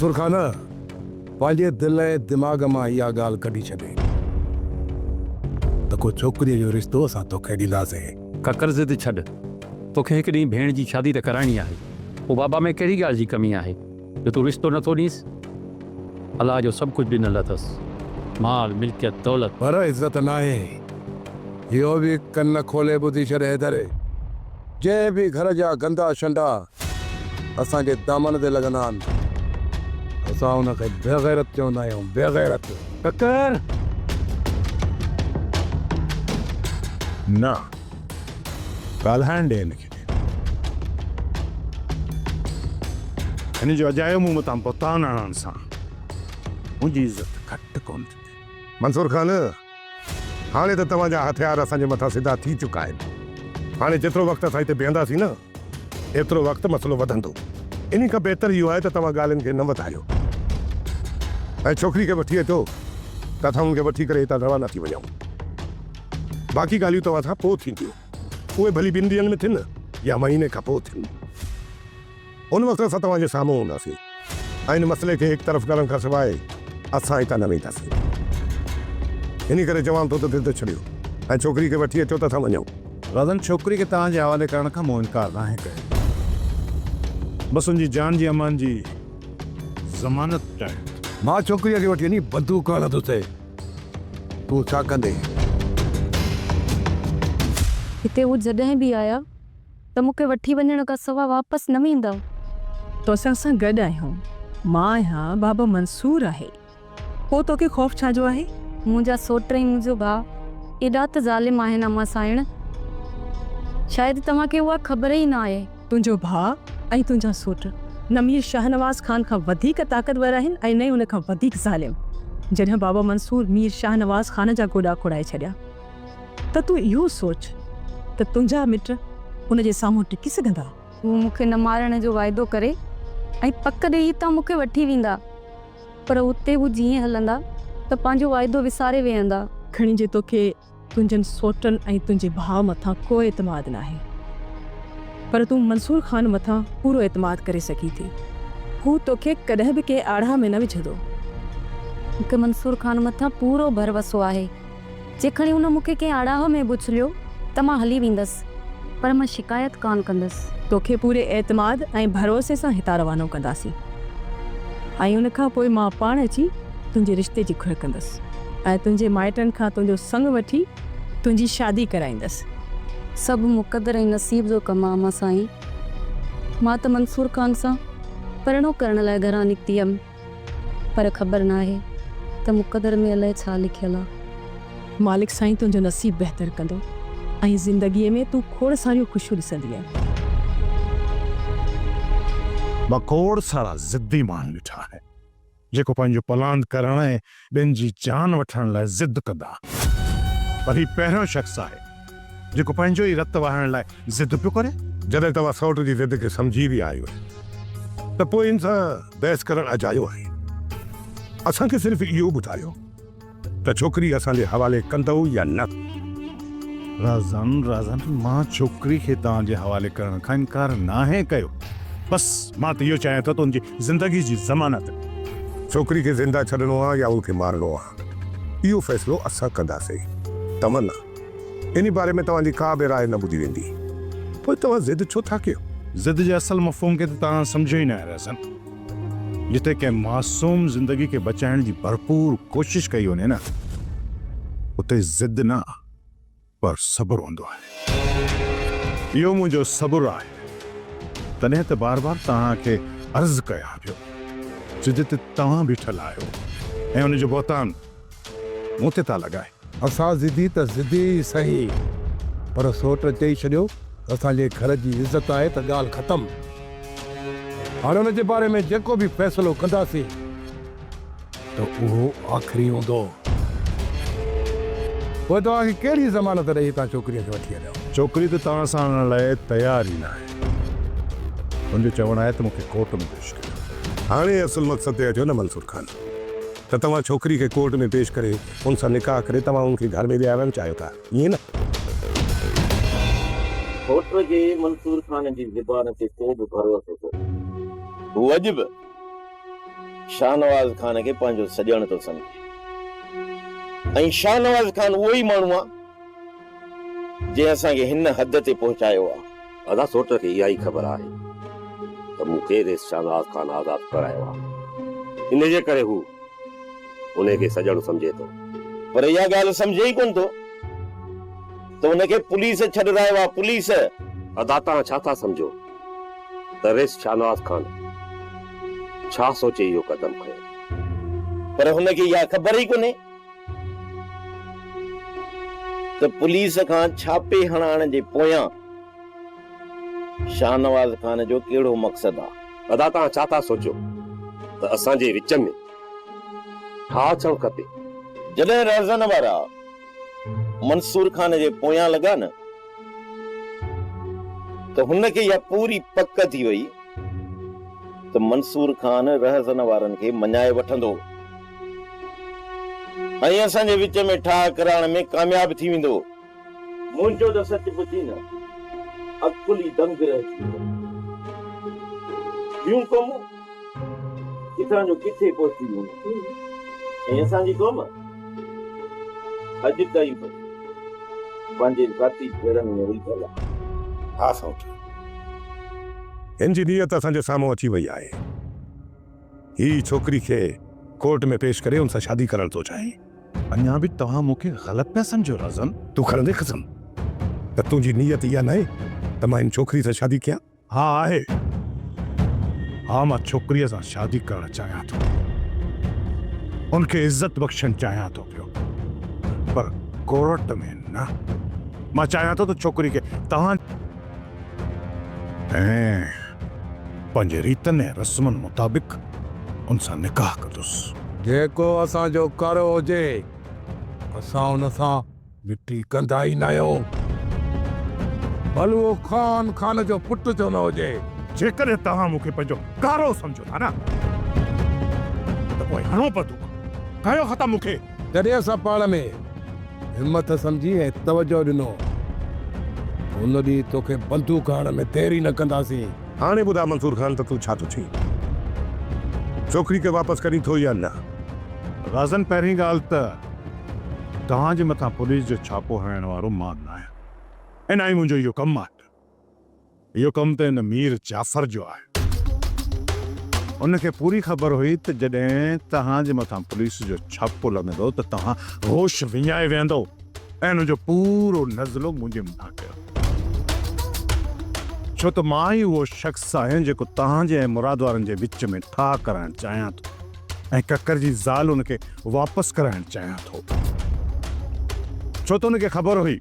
منصور خان پنهنجي دل ۽ دماغ مان اها ڳالهه ڪڍي ڇڏي ته ڪو ڇوڪريء جو رشتو اسان توکي ڏينداسين. ڪڪر ضد ڇڏ. توکي هڪ ڏينهن ڀيڻ جي شادي ته ڪرائڻي آهي. پوء بابا ۾ ڪهڙي ڳالهه جي ڪمي آهي جو تون رشتو نٿو ڏينس؟ الله جو سڀ ڪجهه ڏنل اٿس. مال، ملڪيت، دولت. پر عزت ناهي. اهو به ڪن کولي ٻڌي ڇڏ حيدر. جنهن به گهر جا گندا شنڊا اسان جي دامن تي لڳندا آهن، اسان ان کي بيغيرت چوندا آهيون، بيغيرت. ڪڪر! نه، ڳالهائڻ ڏي هن کي. هن جو اجايو مون مٿان بهتان هڻڻ سان منهنجي عزت گهٽ ڪونه ٿيندي. منصور خان! هاڻي ته توهان جا هٿيار اسان جي مٿان سڌا ٿي چڪا آهن. هاڻي جيترو وقت اسان هتي بيهنداسين نه، ايترو وقت مسئلو وڌندو. انهي کان بهتر اهو آهي ته توهان ڳالهين کي نه وڌايو ۽ ڇوڪري کي وٺي اچو ته اسان ان کي وٺي ڪري هتان روانا ٿي وڃون. باقي ڳالهيون توهان سان پوء ٿينديون. اهي ڀلي ٻن ڏينهن ۾ ٿين يا مهيني کان پوء ٿين. ان وقت اسان توهان جي سامهون هونداسين ۽ ان مسئلي کي هڪ طرف ڪرڻ کان سواء اسان هتان نه وينداسين. انهي ڪري چوان ٿو ته ضد ڇڏيو ۽ ڇوڪري کي وٺي اچو ته اسان وڃون. رازن ڇوڪري کي توهان جي حوالي ڪرڻ کان مون انڪار ناهي ڪيو. بس ان جي جان جي امان جي ضمانت چاهيان ٿو. مان ڇوڪريء کي وٺي وڃي بندوق هڻندس. تون ڇا ڪندين؟ هتي هو جڏهن به آيا ته مون کي وٺي وڃڻ کان سوا واپس نه ويندا. توسان اسان گڏ آهيون. مان آهيان، بابا منصور آهي. پوء توکي خوف ڇا جو آهي؟ منهنجا سوٽ ۽ منهنجو ڀاء ايڏا ته ظالم آهن امان سانئڻ. شايد توهان کي اها خبر ئي نه آهي. تنهنجو ڀاء ۽ تنهنجا سوٽ نه مير شاهنواز خان کان وڌيڪ طاقتور آهن ۽ نه ئي ان کان وڌيڪ ظالم. جڏهن بابا منصور مير شاهنواز خان جا گوڏا کوڙائي ڇڏيا. ته تون اهو سوچ ته تنهنجا مٽ ان جي سامهون ٽڪي سگهندا؟ هو مون کي نه مارڻ جو واعدو ڪري ۽ پڪ ڏيئي هتان مون کي وٺي ويندا، پر اتي هو جيئن هلندا ته پنهنجو واعدو وساري ويهندا. کڻي جي توکي تنهنجن سوٽن ۽ تنهنجي ڀاء مٿان ڪو اعتماد ناهي، پر تون منصور خان مٿان پورو اعتماد ڪري سگهين ٿي. هو توکي ڪڏهن به ڪنهن آڙاهه ۾ نه وجهندو. مون کي منصور خان مٿان پورو ڀروسو آهي. جي کڻي هن مون کي ڪنهن آڙاهه ۾ به اڇليو ته مان هلي ويندس، پر مان شڪايت ڪانه ڪندس. توکي پوري اعتماد ۽ ڀروسي سان هتان روانو ڪنداسين ۽ ان کان پوء مان پاڻ اچي تنهنجي رشتي جي گهر ڪندس ۽ تنهنجي مائٽن کان تنهنجو سڱ وٺي تنهنجي شادي ڪرائيندس. سڀ مقدر ۽ نصيب جو ڪم آ امان سائين. مان ته منصور خان سان پرڻو ڪرڻ لاء گهران نڪتي هيم. پر خبر ناهي ته مقدر ۾ الائي ڇا لکيل آ. مالڪ سائين تنهنجو نصيب بهتر ڪندو ۽ زندگيء ۾ تون کوڙ ساريون خوشيون ڏسندينء. مان کوڙ سارا ضدي ماڻهو ڏٺا آهن، جيڪو پنهنجو پلاند ڪرڻ ۽ ٻين جي جان وٺڻ لاء ضد ڪندا، پر هي پهريون شخص آهي، جيڪو پنهنجو ئي رت وهائڻ لاء ضد پيو ڪري. جڏهن توهان سئوٽ جي ضد کي سمجهي ويا آهيو ته پوء ان سان بحث ڪرڻ اجايو آهي. اسان کي صرف اهو ٻڌايو ته ڇوڪري اسان جي حوالي ڪندؤ يا نه؟ رازن، رازن، مان ڇوڪري کي توهان جي حوالي ڪرڻ کان انڪار ناهي ڪيو. بس مان ته اهو چاهيان ٿو ته ان جي زندگي جي ضمانت. ڇوڪري کي زنده ڇڏڻو آهي يا ان کي مارڻو آهي، اهو فيصلو اسان ڪنداسين. تمنا. انهي باري ۾ توهان جي ڪا به راء نه ٻڌي ويندي. پوء توهان ضد ڇو ٿا ڪيو؟ ضد جي اصل مفهوم کي ته توهان سمجهيو ئي ناهي رهزن. جتي ڪنهن معصوم زندگي کي بچائڻ جي ڀرپور ڪوشش ڪئي وڃي نه، اتي ضد نه پر صبر هوندو آهي. اهو منهنجو صبر آهي، تڏهن ته بار بار توهان کي عرض ڪيان پيو جو جتي توهان بيٺل آهيو ۽ ان جو بهتان مون تي ٿا لڳائي. اسان ضدي ته ضدي ئي سهي، پر سوٽ چئي ڇڏيو ته اسان جي گهر جي عزت آهي ته ڳالهه ختم. هاڻي ان جي باري ۾ جيڪو به فيصلو ڪنداسين ته اهو آخري هوندو. پوء توهان کي ڪهڙي ضمانت ڏئي هتان ڇوڪريء کي وٺي هليو؟ ڇوڪري ته توهان سان آڻڻ لاء تيار ئي ناهي. هن جو چوڻ آهي ته مون کي ڪورٽ ۾ پيش ڪريو. هاڻي اصل مقصد تي اچو نه منصور خان. ته توهان ڇوڪري کي ڪورٽ ۾ پيش ڪري ان سان نڪاح ڪري توهان ان کي گهر ۾ ويهارڻ چاهيو ٿا ائين نه؟ سوٽ کي منصور خان جي زبان تي ڪو به ڀروسو ڪونهي. هو اڄ به شاهنواز خان کي پنهنجو سڄڻ ٿو سمجهي ۽ شاهنواز خان اهو ئي ماڻهو آ جنهن اسان کي هن حد تي پهچايو آ. ادا سوٽ کي اها ئي خبر آهي ته مون ڪير ريس شاهنواز خان آزاد ڪرايو آ، انهيء ڪري هو انهيء کي سڄڻ سمجهي ٿو. پر اها ڳالهه سمجهي ئي ڪونه ٿو ته ان کي پوليس ڇڏرايو آ، پوليس. ادا توهان ڇا ٿا سمجهو ته ريس شاهنواز خان ڇا سوچي اهو قدم کنيو؟ پر هن کي اها خبر ئي ڪونهي ته پوليس کان ڇاپي هڻائڻ جي پويان شاهنواز خان جو ڪهڙو مقصد آ. ادا توهان ڇا ٿا سوچيو ته اسان جي وچ ۾ ٺاهه ٿيڻ کپي؟ جڏهن رهزن وارا منصور خان جي پويان لڳا نه ته هن کي اها پوري پڪ ٿي وئي ته منصور خان رهزن وارن کي مڃائي وٺندو ۽ اسان جي وچ ۾ ٺاهه ڪرائڻ ۾ ڪامياب ٿي ويندو. منهنجو ته سچ پڇين نه عقل ئي دنگ رهجي ويو. ٻيون قومون ڪٿان جو ڪٿي پهچي ويون ۽ اسان جي قوم اڄ تائين به پنهنجي ذاتي جهيڙن ۾ الجهيل آهي. ها سئوٽ، هن جي نيت اسان جي سامهون اچي وئي آهي. هي ڇوڪري کي ڪورٽ ۾ پيش ڪري ان سان شادي ڪرڻ ٿو چاهي. اڃا به توهان مون کي غلط پيا سمجهو رازن. تون کڻندين قسم ته تنهنجي نيت اها ناهي ته مان هن ڇوڪري سان شادي ڪيان؟ ها آهي. ها مان ڇوڪريء سان شادي ڪرڻ چاهيان ٿو. ان کي عزت بخشڻ چاهيان ٿو پيو. پر ڪورٽ ۾ نه. مان چاهيان ٿو ته ڇوڪري کي توهان ۽ پنهنجي ريتن ۽ رسمن مطابق ان سان نڪاح ڪندس. جيڪو اسان جو ڪارو هجي، اسان ان سان مٽي ڪندا ئي ناهيون، ڀل اهو خان خان جو پٽ ڇو نه هجي. جيڪڏهن توهان مون کي پنهنجو ڪارو سمجهو ٿا نه، ته پوء هڻو بندوق، ڪيو ختم مون کي. جڏهن اسان پاڻ ۾ همٿ سمجهي ۽ توجهه ڏنو، ان ڏينهن توکي بندوق هڻڻ ۾ دير ئي نه ڪنداسين. هاڻي ٻڌاء منصور خان ته تون ڇا ٿو چئين؟ ڇوڪري کي واپس ڪرين ٿو يا نه؟ رازن پهرين ڳالهه ته توهان جي مٿان پوليس جو ڇاپو هڻائڻ وارو مان ناهيان ۽ نه ئي منهنجو اهو ڪم آهي. اهو ڪم ته ان مير جعفر جو آهي. ان کي پوري خبر هئي ته جڏهن توهان جي مٿان پوليس جو ڇاپو لڳندو ته توهان هوش وڃائي ويهندؤ ۽ ان جو پورو نزلو منهنجي مٿان ڪيو. ڇو ته مان ئي اهو شخص آهيان جيڪو توهان جي ۽ مراد وارن جي وچ ۾ ٺاهه ڪرائڻ چاهيان ٿو ۽ ڪڪر جي زال ان کي واپس ڪرائڻ چاهيان ٿو. ڇو ته ان کي خبر هئي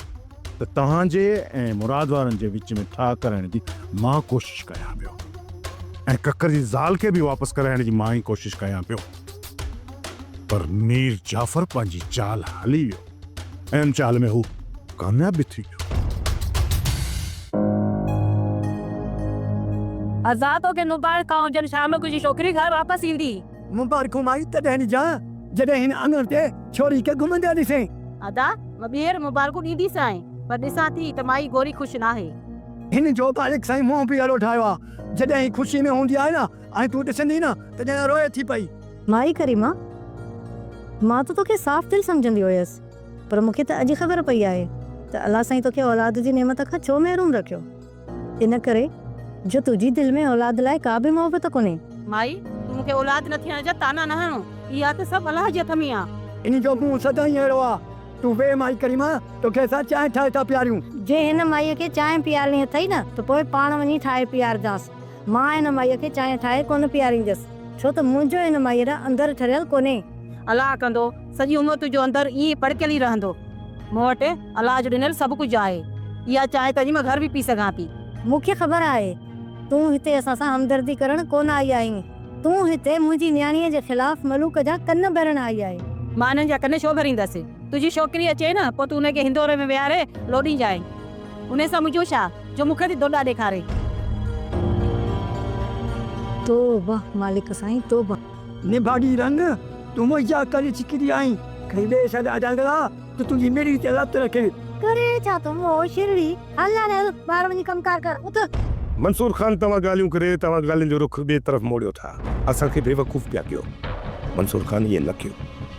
ته توهان جي ۽ مراد وارن جي وچ ۾ ٺاهه ڪرائڻ جي مان ڪوشش ڪيان پيو ۽ ڪڪر جي زال کي به واپس ڪرائڻ جي مان ئي ڪوشش ڪيان پيو پر مير جعفر پنهنجي چال هلي ويو ۽ ان چال ۾ هو ڪامياب به ٿي ويو. ادا توکي مبارڪان هجن شام ڪجي ڇوڪري گهر واپس ايندي. مبارڪون مائي تڏهن ڏجان جڏهن هن اڱڻ تي ڇوري کي گهمندي ڏسين. ادا مان ٻيهر مبارڪون ڏينديسانء پر ڏسان ٿي ته مائي گوري خوش ناهي. هن جو مالڪ سائين منهن به اهڙو ٺاهيو آ جڏهن هي خوشي ۾ هوندي آهي نه ۽ تون ڏسندين نه ته ڄڻ روئي ٿي پئي. مائي ڪريما! مان ته توکي صاف دل سمجهندي هيس، پر مون کي ته اڄ خبر پئي آهي ته الله سائين توکي اولاد جي نعمت کان ڇو محروم رکيو. ان ڪري جو تنهنجي دل ۾ اولاد لاء ڪا به محبت ڪونهي. مائي! تون مون کي اولاد نه ٿيڻ جا طعنا نه هڻ، اها ته سڀ الله جي هٿ ۾ آ. ان جو منهن سدائين اهڙو آ. تون ويهه مائي ڪريما، توکي اسان چانهه ٺاهي ٿا پياريون. جي هن مائيء کي چانهه پيارڻي اٿئي نه ته پوء پاڻ وڃي ٺاهي پيارجانس. مان هن مائيء کي چانهه ٺاهي ڪونه پيارينديس، ڇو ته منهنجو هن مائيء ڏانهن اندر ٺريل ڪونهي. الله ڪندو، سڄي عمر تنهنجو اندر ائين ئي پڙڪيل ئي رهندو. مون وٽ الله جو ڏنل سڀ ڪجهه آهي. اها چانهه ته اڄ مان گهر به پي سگهان ٿي. مون کي خبر آهي، تون هتي اسان سان همدردي ڪرڻ ڪونه آئي آهين. تون هتي منهنجي نياڻيء جي خلاف ملوڪ جا ڪن ڀرڻ آئي آهين. مان انهن جا ڪن ڇو ڀريندس؟ تنهنجي ڇوڪري اچي نه، پوء تون ان کي هندوري ۾ ويهاري لوڏينجانء. انهيء سان منهنجو ڇا، جو مون کي ٿي دوڏا ڏيکاري. توبه مالڪ سائين توبه. نڀاڳي رن، تون منهنجا ڪري ڇڪري آهين. کڻي ٻئي سان ڏاڍا ڳرا، ته تنهنجي مڙهي تي لت رکي. ڪري ڇا ٿو منهن شرڙي، هل هاڻي هل ٻاهر وڃي ڪم ڪار ڪر، اٿ. منصور خان توهان ڳالهيون ڪري توهان ڳالهين جو رخ ٻئي طرف موڙيو ٿا. اسان کي بيوقوف پيا ڪيو. منصور خان ائين نه ڪيو.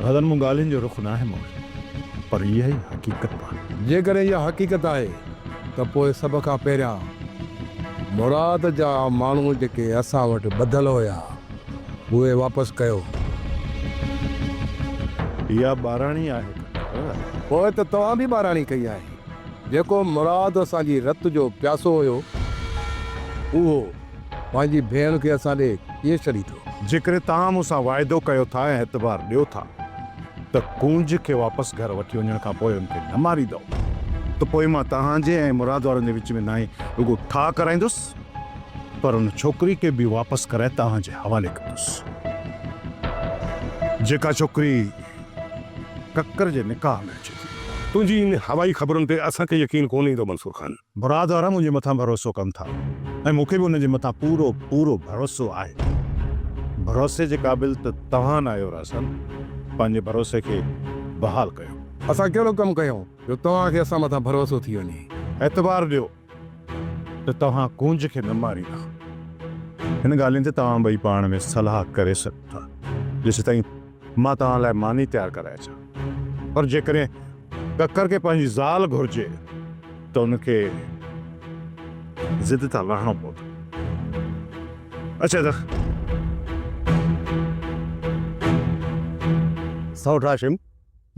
رازن مون ڳالهين جو رخ ناهي موڙيو پر اها ئي حقيقت به آهي. جيڪڏهن اها حقيقت آهي ته پوء سڀ کان پهريان مراد جا ماڻهو جيڪي اسان وٽ ٻڌل هيا اهي واپس ڪيو. اها ٻاراڻي آهي ڪڪر. پوء ته توهان به ٻاراڻي ڪئي آهي. جيڪو مراد اسان جي رت جو پياسو هيو، اهو پنهنجي ڀيڻ کي اسان ڏي ڪيئن ڇڏيندو؟ جيڪڏهن توهان مون سان واعدو ڪيو ٿا ۽ اعتبار ڏيو ٿا ته ڪونج کي واپس گهر وٺي وڃڻ کان پوء ان کي نه ماريندؤ ته پوء مان توهان جي ۽ مراد وارن جي وچ ۾ ناهي رڳو ٺاهه ڪرائيندس پر ان ڇوڪري کي به واپس ڪرائي توهان جي حوالي ڪندس، جيڪا ڇوڪري ڪڪر جي نڪاح ۾ اچي ٿي. تنهنجي ان هوائي خبرن تي اسان کي يقين ڪونه ايندو منصور خان. مراد وارا منهنجي مٿان ڀروسو ڪن ٿا ۽ مون کي به انهن جي مٿان پورو پورو ڀروسو آهي. ڀروسي جي قابل ته توهان ناهيو راسن، پنهنجي ڀروسي کي بحال ڪيو. اسان ڪهڙو ڪم ڪيون جو توهان کي اسان مٿان ڀروسو ٿي وڃي. اعتبار ڏيو ته توهان ڪونج کي نه ماريندا. هن ڳالهين تي توهان ٻئي پاڻ ۾ صلاح ڪري سگهو ٿا. جيسيتائين مان توهان لاء ماني تيار ڪرائي اچان. پر جيڪڏهن ڪڪر کي پنهنجي زال گهرجي ته ان کي ضد تان لهڻو پوندو. اچ ادا. سئوٽ هاشم،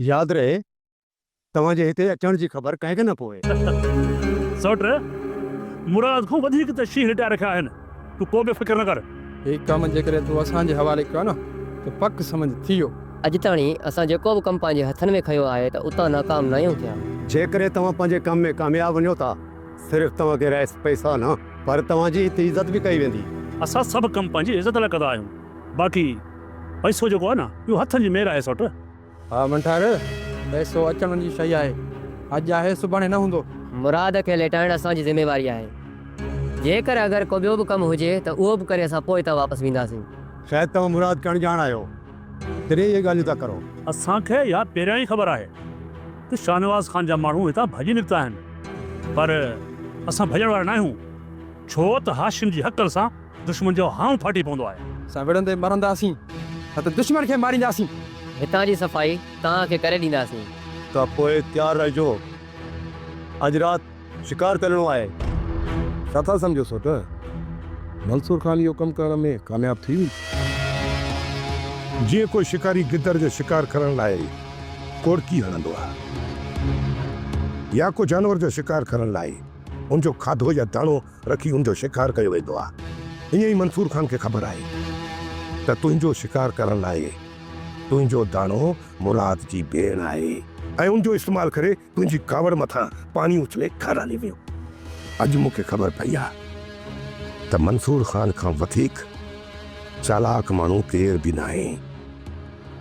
ياد رهي توهان جي هتي اچڻ جي خبر ڪنهن کي نه پوي. سئوٽ، مراد کان وڌيڪ ته شينهن لٽائي رکيا آهن، تون ڪو به فڪر نه ڪر. هي ڪم جيڪڏهن تو اسان جي حوالي ڪيو نه ته پڪ سمجهه ٿي ويو. اڄ تاڻي اسان جيڪو به ڪم پنهنجي هٿن ۾ کنيو آهي ته اتان ناڪام ناهيون ٿيا. جيڪڏهن توهان پنهنجي ڪم ۾ ڪامياب وڃو ٿا، صرف توهان کي رئيس پئسا نه پر توهان جي هتي عزت به ڪئي ويندي. اسان سڀ ڪم پنهنجي عزت لاء ڪندا آهيون، باقي پئسو جيڪو آهي نه اهو هٿن جي مير آهي سئوٽ. ها منٺار، پئسو اچڻ وڃڻ جي شيء آهي، اڄ آهي سڀاڻي نه هوندو. مراد کي ليٽائڻ اسان جي ذميواري آهي. جيڪر اگر ڪو ٻيو به ڪم هجي ته اهو به ڪري اسان پوء هتان واپس وينداسين. شايد توهان مراد کي اڻڄاڻ آهيو، تڏهن اهي ڳالهيون ٿا ڪرو. اسان کي اها پهريان ئي خبر آهي ته شاهنواز خان جا ماڻهو هتان ڀڄي نڪتا آهن، پر اسان ڀڄڻ وارا ناهيون، ڇو ته هاشم جي هڪل سان دشمن جو هانء ڦاٽي پوندو آهي. اسان وڙهندي مرنداسين نه ته دشمن کي مارينداسين. هتان جي صفائي توهان کي ڪري ڏينداسين. ته پوء تيار رهجو. اڄ رات شڪار تي هلڻو آهي. ڇا ٿا سمجهو سوٽ؟ منصور خان اهو ڪم ڪرڻ ۾ ڪامياب ٿي ويندو. جيئن ڪو شڪاري گدڙ جو شڪار ڪرڻ لاء ڪوڙڪي هڻندو آهي يا ڪو جانور جو شڪار ڪرڻ لاء ان جو کاڌو يا داڻو رکي ان جو شڪار ڪيو ويندو آهي. ائين ئي منصور خان کي خبر آهي ته تنهنجو شڪار ڪرڻ لاء تنهنجو داڻو مراد جي ڀيڻ آهي ۽ ان جو استعمال ڪري تنهنجي ڪاوڙ مٿان پاڻي اڇلي گهر هلي ويو. اڄ مون کي خبر پئي آهي ته منصور خان کان وڌيڪ چالاڪ ماڻهو ڪير به ناهي،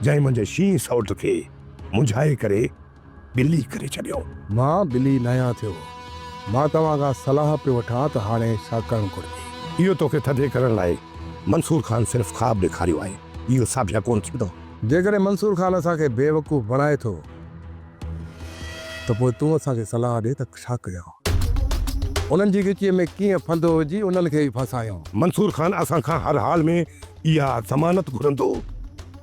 جنهن منهنجي شينهن سئوٽ کي منجهائي ڪري ٻلي ڪري ڇڏيو. مان ٻلي ناهيان ٿيو. مان توهان کان صلاح پيو وٺان ته هاڻي ڇا ڪرڻ گهرجي. اهو توکي ٿڌي ڪرڻ لاء منصور خان صرف خواب ڏيکاريو آهي. اهو ساڀيان ڪونه ٿيندو. جيڪڏهن منصور خان اسان کي بيوقوف بڻائي ٿو ته پوء تون اسان کي صلاح ڏي ته ڇا ڪيان. انهن جي ڳچيء ۾ ڪيئن ڦندو وجهي انهن کي ئي ڦاسايان. منصور خان اسان کان هر حال ۾ اها ضمانت گهرندو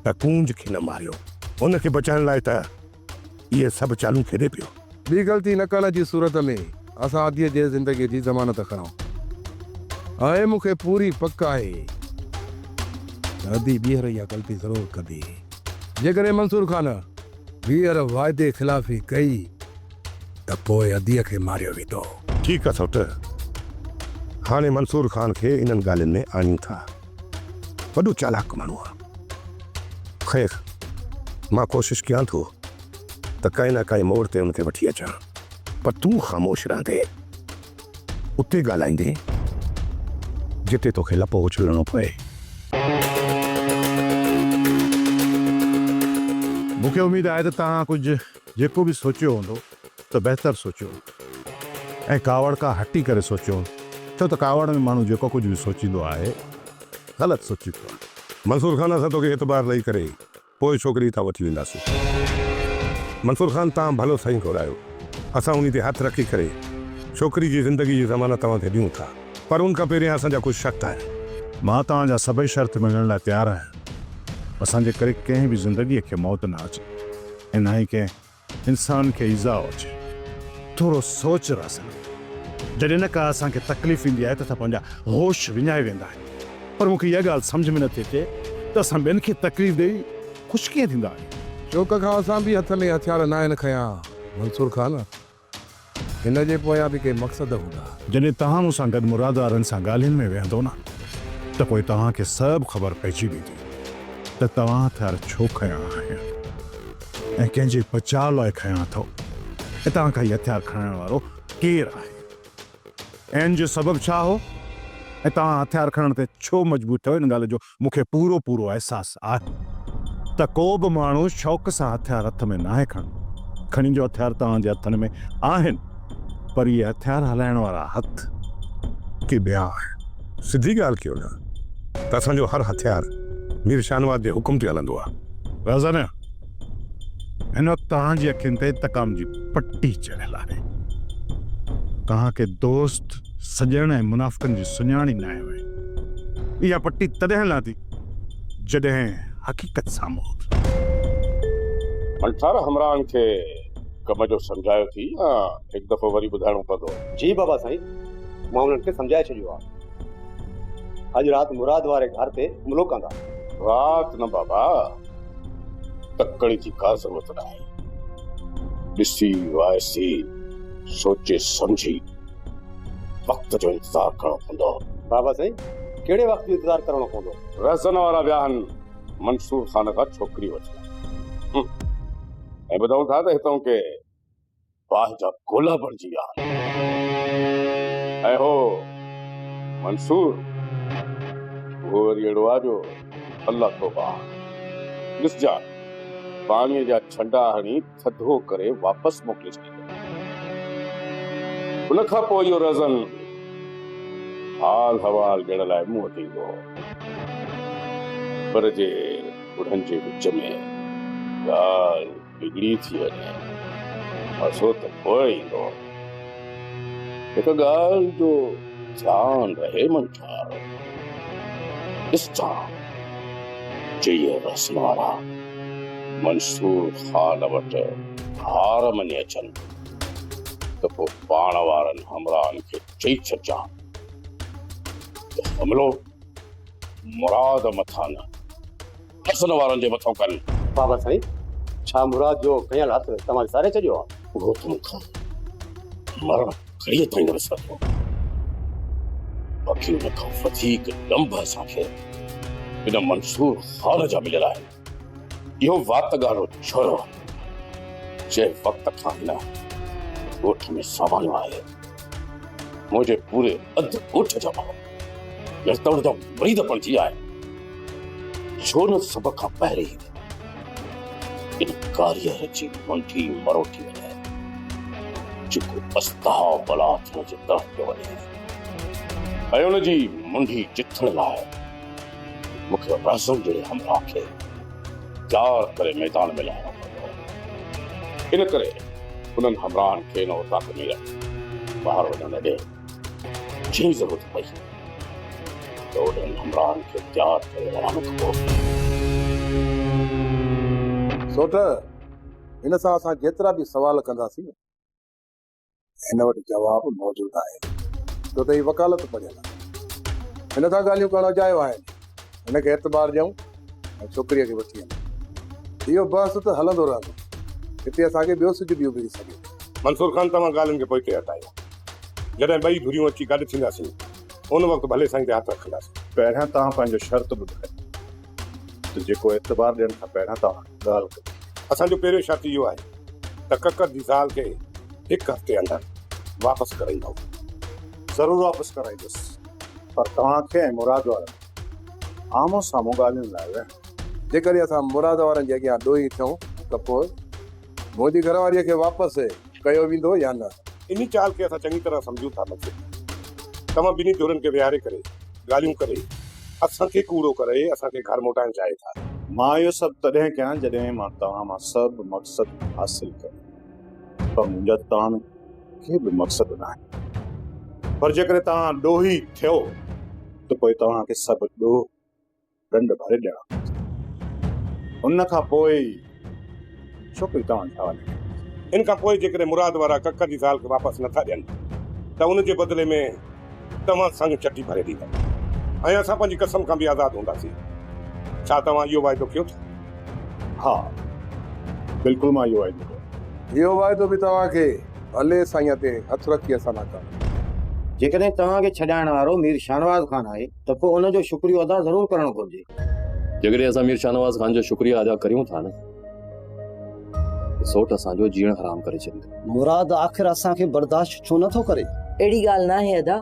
ته ڪونج کي نه ماريو. ان کي بچائڻ لاء ته اهي سڀ چالون کيڏي پيو. ٻي غلطي نه ڪرڻ جي صورت ۾ اسان اديء جي زندگيء جي ضمانت کڻون ۽ مون کي پوري پڪ آهي ته ادي ٻيهر اها غلطي ضرور ڪندي. جيڪڏهن منصور خان ٻيهر واعدي خلافي ڪئي ته پوء اديء کي ماريو ويندو. ٺيڪ آ سئوٽ، هاڻي منصور خان کي انهن ڳالهين ۾ آڻيون ٿا. وڏو چالاڪ ماڻهو آ. خير، مان ڪوشش ڪيان ٿو ته ڪنهن نه ڪنهن موڙ تي ان کي وٺي اچان، پر تون خاموش رهندين، اتي ڳالهائيندين جتي توکي لپو اڇلڻو پوي. مون کي اميد آهي ته توهان ڪجهه جيڪو به سوچيو هوندو ته بهتر سوچيو هوندو ۽ ڪاوڙ کان هٽي ڪري سوچيو هوندو، ڇو ته ڪاوڙ ۾ ماڻهو جيڪو ڪجهه به سوچيندو آهي، غلط سوچيندو آهي. منصور خان اسان توکي اعتبار ڏئي ڪري پوء ڇوڪري هتان وٺي وينداسين. منصور خان توهان ڀلو سائين گهرايو. اسان انهي تي هٿ رکي ڪري ڇوڪري جي زندگي جي ضمانت توهان کي ڏيون ٿا. پر ان کان پهريان اسان جا ڪجهه شرط آهن. مان توهان جا سڀئي شرط مڃڻ لاء تيار آهيان. اسان جي ڪري ڪنهن به زندگيء کي موت نه اچي ۽ نه ئي ڪنهن انسان کي ايذاء اچي. ٿورو سوچ راسل. جڏهن نه ڪا اسان کي تڪليف ايندي آهي ته اسان پنهنجا هوش وڃائي ويندا آهيون. پر مون کي اها ڳالهه سمجهه ۾ نٿي اچي ته اسان ٻين کي تڪليف ڏئي خوش ڪيئن ٿيندا آهيون. شوق کان اسان به هٿ ۾ هٿيار ناهن کنيا منصور خان. هن جي پويان به ڪي مقصد هوندا. جڏهن توهان مون سان گڏ مراد وارن سان ڳالهين ۾ ويهندو نه ته پوء توهان کي سڀ خبر پئجي ويندي ته توهان هٿيار ڇو کنيا آهن ۽ ڪنهن جي بچاء لاء کنيا اٿئو ۽ توهان کان هي هٿيار کڻائڻ وارو ڪير آهي ۽ ان جو سبب ڇا هو ۽ توهان هٿيار کڻڻ تي ڇو مجبور ٿيو ان ڳالهه جو مون کي پورو پورو احساس آهي ته ڪو به ماڻهو شوق سان هٿيار هٿ ۾ ناهي کڻندو. کڻي جو هٿيار توهان جي هٿن ۾ آهن پر اهي هٿيار هلائڻ وارا هٿ ڪي ٻيا آهن. سڌي ڳالهه ڪيو نه ته اسان جو هر هٿيار مير شاهنواز جي حڪم تي هلندو آهي. رازانه، هن وقت توهان جي اکين تي انتقام جي پٽي چڙهيل آهي. توهان کي دوست، سڄڻ ۽ منافقن جي سڃاڻ ئي ناهي وئي. اها پٽي تڏهن لاٿي جڏهن حقيقت سامهون هوندي. منٺار همراهن کي ڪم جو سمجهايو ٿي يا هڪ دفعو وري ٻڌائڻو پوندو؟ جي بابا سائين، مان انهن کي سمجهائي ڇڏيو آهي. اڄ رات مراد واري گهر تي حملو ڪندا. رات نه بابا، تڪڙ جي ڪا ضرورت ناهي. ڏسي وائسي، سوچي سمجهي وقت جو انتظار ڪرڻو پوندو. بابا سائين، ڪهڙي وقت جو انتظار ڪرڻو پوندو؟ رهزن وارا ويا آهن منصور خان کان ڇوڪري وٺڻ ۽ ٻڌون ٿا ته هتئون ڪي باهه جا گولا بڻجي ويا آهن ۽ هو منصور اهو وري اهڙو آهي جو الله توبه ڏسجان پاڻيء جا ڇنڊا هڻي ٿڌو ڪري واپس موڪلي ڇڏيندو. ان کان پوء اهو رزن حال حوال ڏيڻ لاء مون وٽ ايندو هو. پر جي ٻڍن جي وچ ۾ ڳالهه بگڙي ٿي وڃي، مزو ته پوء ايندو. هڪ ڳالهه جو ڌيان رهي منٺار، ڏسجان جي اهي رسن وارا منصور خان وٽ هار مڃي اچن ته پوء پاڻ وارن همراهن کي چئي ڇڏجان ته حملو مراد مٿان نه حسن وارن جي مٿان ڪن. بابا سائين، ڇا مراد جو کنيل هٿ توهان وساري ڇڏيو آهي؟ اهو ته مون کان مرڻ گهڙيء تائين نه وسرندو. باقي ان کان وڌيڪ ڏنڀ اسان کي ان منصور خان جا مليل آهن. اهو وات ڳاڙهو ڇورو جنهن وقت کان هن ڳوٺ ۾ ساواڻيو آهي، منهنجي پوري اڌ ڳوٺ جا ماڻهو ڄڻ ته ان جا مريد بڻجي ويا آهن. ڇو نه سڀ کان پهرين ان ڪاريهر جي منڍي مروٽي وڃي، جيڪو استها بلا ٿيڻ جي طرف پيو وڃي ۽ ان جي منڍي چٿڻ لاء مون کي رهزن جهڙي همراهه کي تيار ڪري ميدان ۾ لاهڻو پوندو. ان ڪري انهن همراهن کي ان اوطاق ۾ رک، ٻاهر وڃڻ نه ڏي. جيئن ضرورت پئي ته انهن همراهن کي تيار ڪري روانو ڪبو. سوٽ، هن سان اسان جيترا به سوال ڪنداسين نه، هن وٽ جواب موجود آهن، ڇو ته هي وڪالت پڙهيل آهي. هن سان ڳالهيون ڪرڻ اجايو آهن. هن کي اعتبار ڏيون ۽ ڇوڪريء کي وٺي هلون. اهو بحث ته هلندو رهندو. هتي اسان کي ٻيو سج به اڀري سگهي ٿو. منصور خان توهان ڳالهين کي پوئتي هٽايو. جڏهن ٻئي ڌريون اچي گڏ ٿينداسين، ان وقت ڀلي سائين تي هٿ رکنداسين. پهريان توهان پنهنجو شرط ٻڌايو ته جيڪو اعتبار ڏيڻ کان پهريان توهان ڳالهه ڪئي. اسان جو پهريون شرط اهو آهي ته ڪڪر جي زال کي هڪ هفتي اندر واپس ڪرائيندؤ. ضرور واپس ڪرائيندس، پر توهان کي ۽ مراد وارن کي آمهون سامهون ڳالهين لاء ويهڻو. جيڪڏهن اسان مراد وارن جي اڳيان ڏوهي ٿيون ته پوء منهنجي گهر واريء کي واپس ڪيو ويندو يا نه؟ انهي چال کي اسان چڱي طرح سمجهون ٿا مقصد توهان ٻنهي ڌرين کي ويهاري ڪري ڳالهيون ڪري اسان کي ڪوڙو ڪري اسان کي گهر موٽائڻ چاهي ٿا. مان اهو سڀ تڏهن ڪيان جڏهن مان توهان مان سڀ مقصد حاصل ڪريان پر منهنجا توهان ۾ ڪي به مقصد ناهن. پر جيڪڏهن توهان ڏوهي ٿيو ته پوء توهان کي سڀ ڏوهه ڏنڊ ڀري ڏيڻا پوندا. ان کان پوء ئي ڇوڪري توهان جي حوالي ڪئي ويندي. ان کان پوء جيڪڏهن مراد وارا ڪڪر جي زال کي واپس نٿا ڏين ته ان جي بدلي ۾ توهان سڱ چٽي ڀري ڏيندا ۽ اسان پنهنجي قسم کان به آزاد هونداسين. ڇا توهان اهو واعدو ڪيو ٿا؟ ها، بلڪل مان اهو واعدو ڪيان ٿو. اهو واعدو به توهان کي علي سائينء تي هٿ رکي اسان ڏانهن ڪرڻو. جيڪڏهن توهان کي ڇڏائڻ وارو مير شاهنواز خان آهي ته پوء ان جو شڪريو ادا ضرور ڪرڻ گهرجي. جيڪڏهن اسان مير شاهنواز خان جو شڪريو ادا ڪريون ٿا نه ته سوٽ اسان جو جيئڻ حرام ڪري ڇڏيندو. مراد آخر اسان کي برداشت ڇو نه ٿو ڪري؟ اهڙي ڳالهه ناهي ادا،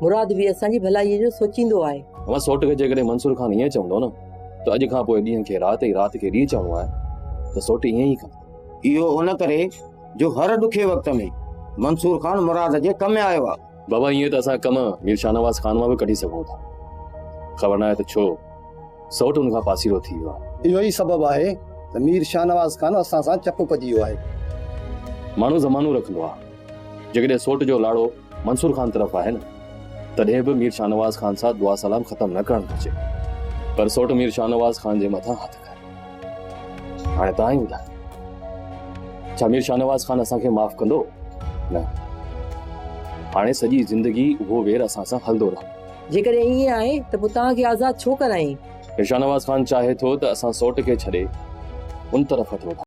مراد به اسان جي ڀلائيء جو سوچيندو آهي. اوهان سوٽ کي جيڪڏهن منصور خان ائين چوندو نه ته اڄ کان پوء ڏينهن کي رات ۽ رات کي ڏينهن چوڻو آهي ته سوٽ ائين ئي ڪندو. اهو ان ڪري جو هر ڏکي وقت ۾ منصور خان مراد جي ڪم آيو آهي. بابا ائين ته اسان ڪم مير شاهنواز خان مان به ڪڍي سگهون ٿا. خبر ناهي ته ڇو سئوٽ ان کان پاسيرو ٿي ويو آهي. اهو ئي سبب آهي ته مير شاهنواز خان اسان سان چپ پئجي ويو آهي. ماڻهو زمانو رکندو آهي. جيڪڏهن سئوٽ جو لاڙو منصور خان طرف آهي نه تڏهن به مير شاهنواز خان سان دعا سلام ختم نه ڪرڻ گهرجي. پر سئوٽ مير شاهنواز خان جي مٿان هٿ کڻي. هاڻي توهان ئي ٻڌايو ڇا مير شاهنواز خان اسان کي معاف ڪندو؟ نه، هاڻي سڄي زندگي اهو وير اسان سان هلندو رهندو. جيڪڏهن ائين آهي ته پوء توهان کي آزاد ڇو ڪرايائين؟ مير شاهنواز خان چاهي ٿو ته اسان سوٽ کي ڇڏي ان طرف هٿ وڌايون.